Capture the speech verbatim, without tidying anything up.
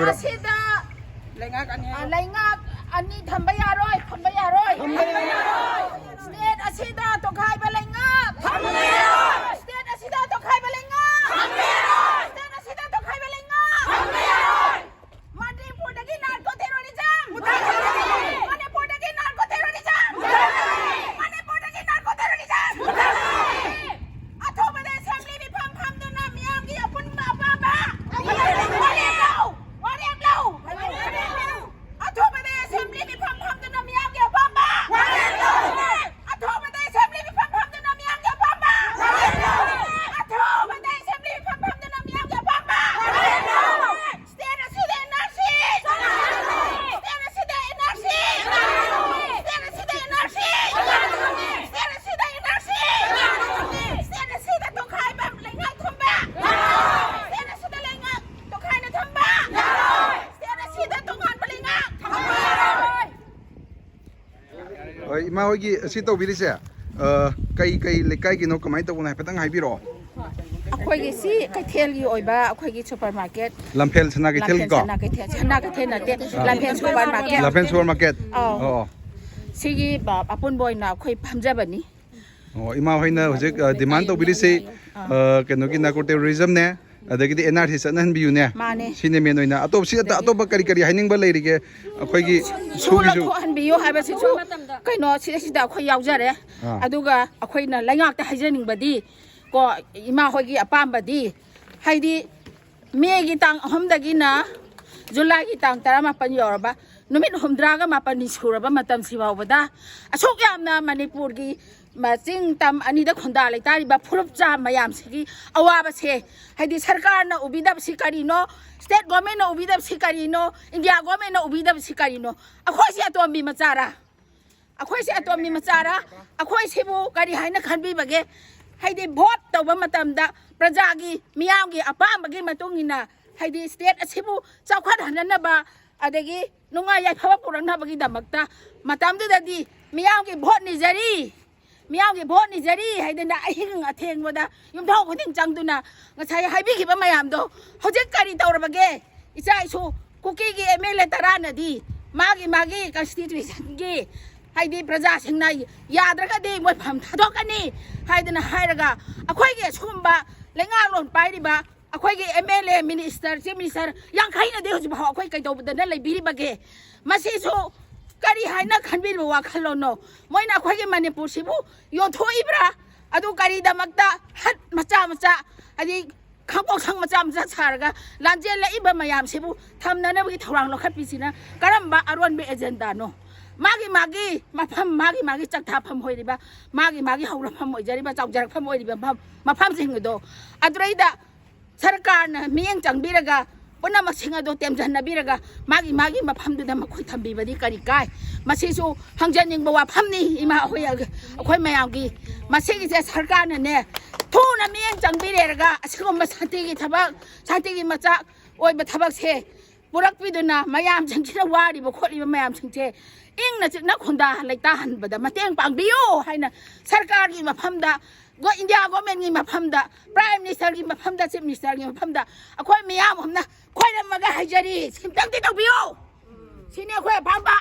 ꯑꯁꯤꯗ ꯂꯩꯉꯥꯛ ꯑꯅꯤ ꯑ, ꯂꯩꯉꯥꯛ ꯑꯅꯤ ꯊꯝꯕ ꯌꯥꯔꯣꯏ, ꯊꯝꯕ ꯌꯥꯔꯣꯏ꯫ ꯊꯝꯕ ꯌꯥꯔꯣꯏ꯫ ꯁ꯭ꯇꯦꯠ ꯑꯁꯤꯗ ꯇꯣꯈꯥꯏꯕ ꯂꯩꯉꯥꯛ ꯊꯝꯕ ꯌꯥꯔꯣꯏ꯫ ꯁ꯭ꯇꯦꯠ ꯑꯁꯤꯗ ꯇꯣꯈꯥꯏꯕ ꯂꯩꯉꯥꯛ ꯊꯝꯕ ꯌꯥꯔꯣꯏ꯫ ꯁ꯭ꯇꯦꯠ ꯑꯁꯤꯗ ꯇꯣꯈꯥꯏꯕ ꯂꯩꯉꯥꯛ ꯊꯝꯕ ꯌꯥꯔꯣꯏ꯫ ꯃꯅꯤꯄꯨꯔꯗꯒꯤ ꯅꯥꯔꯀꯣ ꯇꯦꯔꯣꯔꯤꯖꯝ ꯃꯨꯊꯠꯀꯅꯤ꯫ ꯃꯅꯤꯄꯨꯔꯗꯒꯤ ꯅꯥꯔꯀꯣ ꯇꯦꯔꯣꯔꯤꯖꯝ ꯃꯨꯊꯠꯀꯅꯤ꯫ ꯃꯅꯤꯄꯨꯔꯗꯒꯤ ꯅꯥꯔꯀꯣ ꯇꯦꯔꯣꯔꯤꯖꯝ ꯃꯨꯊꯠꯀꯅꯤ꯫ ꯑꯊꯨꯕꯗ ꯑꯦꯁꯦꯝꯕ꯭ꯂꯤ ꯃꯤꯐꯝ ꯐꯝꯗꯨꯅ ꯃꯤꯌꯥꯝꯒꯤ ꯑꯄꯨꯟꯕ ꯑꯄꯥꯝꯕ ꯋꯥꯔꯦꯞ ꯂꯧ꯫ ꯋꯥꯔꯦꯞ ꯂꯧ꯫ ꯑꯊꯨꯕꯗ ꯑꯦꯁꯦꯝꯕ꯭ꯂꯤ ꯃꯤꯐꯝ ꯐꯝꯗꯨꯅ ꯃꯤꯌꯥꯝꯒꯤ ꯑꯄꯥꯝꯕ ꯋꯥꯔꯦꯞ ꯂꯧ꯫ ꯑꯊꯨꯕꯗ ꯑꯦꯁꯦꯝꯕ꯭ꯂꯤ ꯃꯤꯐꯝ ꯐꯝꯗꯨꯅ ꯃꯤꯌꯥꯝꯒꯤ ꯑꯄꯥꯝꯕ ꯋꯥꯔꯦꯞ ꯂꯧ꯫ ꯑꯊꯨꯕꯗ ꯑꯦꯁꯦꯝꯕ꯭ꯂꯤ ꯃꯤꯐꯝ ꯐꯝꯗꯨꯅ ꯃꯤꯌꯥꯝꯒꯤ ꯑꯄꯥꯝꯕ ꯋꯥꯔꯦꯞ ꯂꯧ꯫ ꯁ꯭ꯇꯦꯠ ꯑꯁꯤꯗ ꯑꯦꯟ ꯑꯥꯔ ꯁꯤ! ꯁ꯭ꯇꯦꯠ ꯑꯁꯤꯗ ꯑꯦꯟ ꯑꯥꯔ ꯁꯤ! ꯁ꯭ꯇꯦꯠ ꯑꯁꯤꯗ ꯑꯦꯟ ꯑꯥꯔ ꯁꯤ! ꯁ꯭ꯇꯦꯠ ꯑꯁꯤꯗ ꯑꯦꯟ ꯑꯥꯔ ꯁꯤ! ꯁ꯭ꯇꯦꯠ ꯑꯁꯤꯗ ꯇꯣꯈꯥꯏꯕ ꯂꯩꯉꯥꯛ ꯊꯝꯕ! ꯁ꯭ꯇꯦꯠ ꯑꯁꯤꯗ ꯂꯩꯉꯥꯛ ꯇꯣꯈꯥꯏꯅ ꯊꯝꯕ! ꯁ꯭ꯇꯦꯠ ꯑꯁꯤꯗ ꯇꯣꯉꯥꯟꯕ ꯂꯩꯉꯥꯛ ꯊꯝꯕ! ꯍꯣꯏ, ꯏꯃꯥ ꯍꯣꯏꯒꯤ ꯑꯁꯤ ꯇꯧꯕꯤꯔꯤꯁꯦ, ꯑ, ꯀꯩ ꯀꯩ ꯂꯩꯀꯥꯏꯒꯤꯅꯣ, ꯀꯃꯥꯏꯅ ꯇꯧꯕꯅꯣ ꯍꯥꯏꯐꯦꯠꯇꯪ ꯍꯥꯏꯕꯤꯔꯛꯑꯣ꯫ ꯑꯩꯈꯣꯏꯒꯤ ꯁꯤ ꯀꯩꯊꯦꯜꯒꯤ ꯑꯣꯏꯕ ꯑꯩꯈꯣꯏꯒꯤ ꯁꯨꯄꯔ ꯃꯥꯔꯀꯦꯠ꯫ ꯂꯝꯐꯦꯜ ꯁꯅꯥ ꯂꯝꯐꯦꯜ ꯀꯩꯊꯦꯜꯒꯤꯀꯣ? ꯁꯅꯥ ꯀꯩꯊꯦꯜ, ꯁꯅꯥ ꯀꯩꯊꯦꯜ ꯅꯠꯇꯦ, ꯑꯥ꯫ Lamphel super market. Lamphel super market. ꯑꯧ꯫ ꯑꯣ, ꯑꯣ꯫ ꯁꯤꯒꯤ ꯕ-, ꯑꯄꯨꯟꯕ ꯑꯣꯏꯅ ꯑꯩꯈꯣꯏ ꯐꯝꯖꯕꯅꯤ꯫ ꯑꯣ, ꯏꯃꯥ ꯍꯣꯏꯅ ꯍꯧꯖꯤꯛ, ꯑ, ꯗꯤꯃꯥꯟ ꯇꯧꯕꯤꯔꯤꯁꯤ, ꯑꯥ꯫ ꯑ, ꯀꯩꯅꯣꯒꯤ ꯅꯥꯔꯀꯣ ꯇꯦꯔꯣꯔꯤꯖꯝꯅꯦ, ꯑꯗꯒꯤꯗꯤ ꯑꯦꯟ ꯑꯥꯔ ꯁꯤ ꯆꯠꯅꯍꯟꯕꯤꯌꯨꯅꯦ꯫ ꯃꯥꯅꯦ꯫ ꯁꯤꯅꯦ ꯃꯦꯟ ꯑꯣꯏꯅ꯫ ꯑꯇꯣꯞ-, ꯁꯤ ꯑꯇ-, ꯑꯇꯣꯞꯄ ꯀꯔꯤ ꯀꯔꯤ ꯍꯥꯏꯅꯤꯡꯕ ꯂꯩꯔꯤꯒꯦ? ꯑꯩꯈꯣꯏꯒꯤ ꯁꯨ ꯁꯨꯒꯤꯁꯨ ꯂꯧꯊꯣꯛꯍꯟꯕꯤꯌꯨ ꯍꯥꯏꯕꯁꯤꯁꯨ ꯀꯩꯅꯣ, ꯁꯤꯗꯩꯁꯤꯗ ꯑꯩꯈꯣꯏ ꯌꯥꯎꯖꯔꯦ꯫ ꯑꯥ꯫ ꯑꯗꯨꯒ ꯑꯩꯈꯣꯏꯅ ꯂꯩꯉꯥꯛꯇ ꯍꯥꯏꯖꯅꯤꯡꯕꯗꯤ, ꯀꯣ, ꯏꯃꯥ ꯍꯣꯏꯒꯤ ꯑꯄꯥꯝꯕꯗꯤ, ꯍꯥꯏꯗꯤ, ꯃꯦꯒꯤ ꯇꯥꯡ ꯑꯍꯨꯝꯗꯒꯤꯅ ꯖꯨꯂꯥꯏꯒꯤ ꯇꯥꯡ ꯇꯔꯥꯃꯥꯄꯟ ꯌꯧꯔꯕ, ꯅꯨꯃꯤꯠ ꯍꯨꯝꯗ꯭ꯔꯥꯒ ꯃꯥꯄꯟꯅꯤ ꯁꯨꯔꯕ ꯃꯇꯝꯁꯤ ꯐꯥꯎꯕꯗ, ꯑꯁꯨꯛ ꯌꯥꯝꯅ ꯃꯅꯤꯄꯨꯔꯒꯤ ꯃ-, ꯆꯤꯡ ꯇꯝ ꯑꯅꯤꯗ ꯈꯨꯟꯗꯥ ꯂꯩꯇꯥꯔꯤꯕ ꯐꯨꯔꯨꯞꯆꯥ ꯃꯌꯥꯝꯁꯤꯒꯤ ꯑꯋꯥꯕꯁꯦ, ꯍꯥꯏꯗꯤ ꯁꯔꯀꯥꯔꯅ ꯎꯕꯤꯗꯕꯁꯤ ꯀꯔꯤꯅꯣ, ꯁ꯭ꯇꯦꯠ ꯒꯣꯔꯃꯦꯟꯅ ꯎꯕꯤꯗꯕꯁꯤ ꯀꯔꯤꯅꯣ, ꯏꯟꯗꯤꯌꯥ ꯒꯣꯔꯃꯦꯟꯅ ꯎꯕꯤꯗꯕꯁꯤ ꯀꯔꯤꯅꯣ? ꯑꯩꯈꯣꯏꯁꯦ ꯑꯇꯣꯝꯕꯤ ꯃꯆꯥꯔꯥ? ꯑꯩꯈꯣꯏꯁꯦ ꯑꯇꯣꯝꯕꯤ ꯃꯆꯥꯔꯥ? ꯑꯩꯈꯣꯏꯁꯤꯕꯨ ꯀꯔꯤ ꯍꯥꯏꯅ ꯈꯟꯕꯤꯕꯒꯦ? ꯍꯥꯏꯗꯤ ꯚꯣꯠ ꯇꯧꯕ ꯃꯇꯝꯗ ꯄ꯭ꯔꯖꯥꯒꯤ, ꯃꯤꯌꯥꯝꯒꯤ ꯑꯄꯥꯝꯕꯒꯤ ꯃꯇꯨꯡ ꯏꯟꯅ, ꯍꯥꯏꯗꯤ ꯁ꯭ꯇꯦꯠ ꯑꯁꯤꯕꯨ ꯆꯥꯎꯈꯠꯍꯟꯅꯅꯕ, ꯑꯗꯒꯤ ꯅꯨꯡꯉꯥꯏ ꯌꯥꯏꯐꯕ ꯄꯨꯔꯛꯅꯕꯒꯤꯗꯃꯛꯇ ꯃꯇꯝꯗꯨꯗꯗꯤ ꯃꯤꯌꯥꯝꯒꯤ ꯚꯣꯠ ꯅꯤꯖꯔꯤ, ꯃꯤꯌꯥꯝꯒꯤ ꯚꯣꯠ ꯅꯤꯖꯔꯤ ꯍꯥꯏꯗꯅ ꯑꯍꯤꯡ ꯑꯊꯦꯡꯕꯗ ꯌꯨꯝꯊꯣꯡ ꯈꯨꯗꯤꯡ ꯆꯪꯗꯨꯅ ꯉꯁꯥꯏ ꯍꯥꯏꯕꯤꯈꯤꯕ ꯃꯌꯥꯝꯗꯣ ꯍꯧꯖꯤꯛ ꯀꯔꯤ ꯇꯧꯔꯕꯒꯦ? ꯏꯆꯥ ꯏꯁꯨ ꯀꯨꯀꯤꯒꯤ ꯑꯦꯝ ꯑꯦꯜ ꯑꯦ ꯇꯔꯥꯅꯗꯤ ꯃꯥꯒꯤ ꯃꯥꯒꯤ ꯀꯟꯁꯇꯤꯇ꯭ꯌꯨꯁꯟꯒꯤ, ꯍꯥꯏꯗꯤ ꯄ꯭ꯔꯖꯥꯁꯤꯡꯅ ꯌꯥꯗ꯭ꯔꯒꯗꯤ ꯃꯣꯏ ꯐꯝ ꯊꯥꯗꯣꯛꯀꯅꯤ ꯍꯥꯏꯗꯅ ꯍꯥꯏꯔꯒ, ꯑꯩꯈꯣꯏꯒꯤ ꯑꯁꯤꯒꯨꯝꯕ ꯂꯩꯉꯥꯛꯂꯣꯟ ꯄꯥꯏꯔꯤꯕ ꯑꯩꯈꯣꯏꯒꯤ M L A, minister, chief minister ꯌꯥꯡꯈꯩꯅꯗꯤ ꯍꯧꯖꯤꯛ ꯐꯥꯎ ꯑꯩꯈꯣꯏ ꯀꯩꯗꯧꯕꯗꯅ ꯂꯩꯕꯤꯔꯤꯕꯒꯦ? ꯃꯁꯤꯁꯨ ꯀꯔꯤ ꯍꯥꯏꯅ ꯈꯟꯕꯤꯔꯤꯕ ꯋꯥꯈꯜꯂꯣꯟꯅꯣ? ꯃꯣꯏꯅ ꯑꯩꯈꯣꯏꯒꯤ ꯃꯅꯤꯄꯨꯔꯁꯤꯕꯨ ꯌꯣꯟꯊꯣꯛꯏꯕ꯭ꯔꯥ? ꯑꯗꯨ ꯀꯔꯤꯗꯃꯛꯇ ꯍꯠ ꯃꯆꯥ ꯃꯆꯥ, ꯍꯥꯏꯗꯤ ꯈꯪꯄꯣꯛꯁꯪ ꯃꯆꯥ ꯃꯆꯥ ꯁꯥꯔꯒ ꯂꯥꯟꯖꯦꯜꯂꯛꯏꯕ ꯃꯌꯥꯝꯁꯤꯕꯨ ꯊꯝꯅꯅꯕꯒꯤ ꯊꯧꯔꯥꯡ ꯂꯧꯈꯠꯄꯤꯁꯤꯅ ꯀꯔꯝꯕ ꯑꯔꯣꯟꯕ ꯑꯦꯖꯦꯟꯗꯥꯅꯣ? ꯃꯥꯒꯤ ꯃꯥꯒꯤ ꯃꯐꯝ, ꯃꯥꯒꯤ ꯃꯥꯒꯤ ꯆꯥꯛꯊꯥꯐꯝ ꯑꯣꯏꯔꯤꯕ, ꯃꯥꯒꯤ ꯃꯥꯒꯤ ꯍꯧꯔꯛꯐꯝ ꯑꯣꯏꯖꯔꯤꯕ, ꯆꯥꯎꯖꯔꯛꯐꯝ ꯑꯣꯏꯔꯤꯕ ꯃꯐꯝ, ꯃꯐꯝꯁꯤꯡ ꯑꯗꯣ ꯑꯗꯨꯗꯩꯗ ꯁꯔꯀꯥꯔꯅ ꯃꯤꯠꯌꯦꯡ ꯆꯪꯕꯤꯔꯒ ꯄꯨꯝꯅꯃꯛꯁꯤꯡ ꯑꯗꯣ ꯇꯦꯝꯖꯟꯅꯕꯤꯔꯒ ꯃꯥꯒꯤ ꯃꯥꯒꯤ ꯃꯐꯝꯗꯨꯗ ꯃꯈꯣꯏ ꯊꯝꯕꯤꯕꯗꯤ ꯀꯔꯤ ꯀꯥꯏ? ꯃꯁꯤꯁꯨ ꯍꯪꯖꯅꯤꯡꯕ ꯋꯥꯐꯝꯅꯤ, ꯏꯃꯥ ꯍꯣꯏ, ꯑꯩꯈꯣꯏ ꯃꯌꯥꯝꯒꯤ꯫ ꯃꯁꯤꯒꯤꯁꯦ ꯁꯔꯀꯥꯔꯅꯅꯦ ꯊꯨꯅ ꯃꯤꯠꯌꯦꯡ ꯆꯪꯕꯤꯔꯦꯔꯒ ꯑꯁꯤꯒꯨꯝꯕ ꯁꯥꯟꯇꯤꯒꯤ ꯊꯕꯛ, ꯁꯥꯟꯇꯤꯒꯤ ꯃꯆꯥꯛ ꯑꯣꯏꯕ ꯊꯕꯛꯁꯦ ꯄꯨꯔꯛꯄꯤꯗꯨꯅ ꯃꯌꯥꯝꯁꯤꯡꯁꯤꯅ ꯋꯥꯔꯤꯕ ꯈꯣꯠꯂꯤꯕ ꯃꯌꯥꯝꯁꯤꯡꯁꯦ ꯏꯪꯅ ꯆꯤꯛꯅ ꯈꯨꯟꯗꯥ ꯂꯩꯇꯥꯍꯟꯕꯗ ꯃꯇꯦꯡ ꯄꯥꯡꯕꯤꯌꯨ ꯍꯥꯏꯅ ꯁꯔꯀꯥꯔꯒꯤ ꯃꯐꯝꯗ, ꯒꯣ-, ꯏꯟꯗꯤꯌꯥ ꯒꯣꯔꯃꯦꯟꯒꯤ ꯃꯐꯝꯗ, ꯄ꯭ꯔꯥꯏꯝ ꯃꯤꯅꯤꯁꯇꯔꯒꯤ ꯃꯐꯝꯗ, ꯆꯤꯐ ꯃꯤꯅꯤꯁꯇꯔꯒꯤ ꯃꯐꯝꯗ ꯑꯩꯈꯣꯏ ꯃꯤꯌꯥꯝ ꯑꯃꯅ ꯈꯣꯏꯔꯝꯃꯒ ꯍꯥꯏꯖꯔꯤ꯫ ꯁꯤꯝꯇꯪꯗꯤ ꯇꯧꯕꯤꯌꯨ꯫ ꯁꯤꯅꯤ ꯑꯩꯈꯣꯏ ꯑꯄꯥꯝꯕ꯫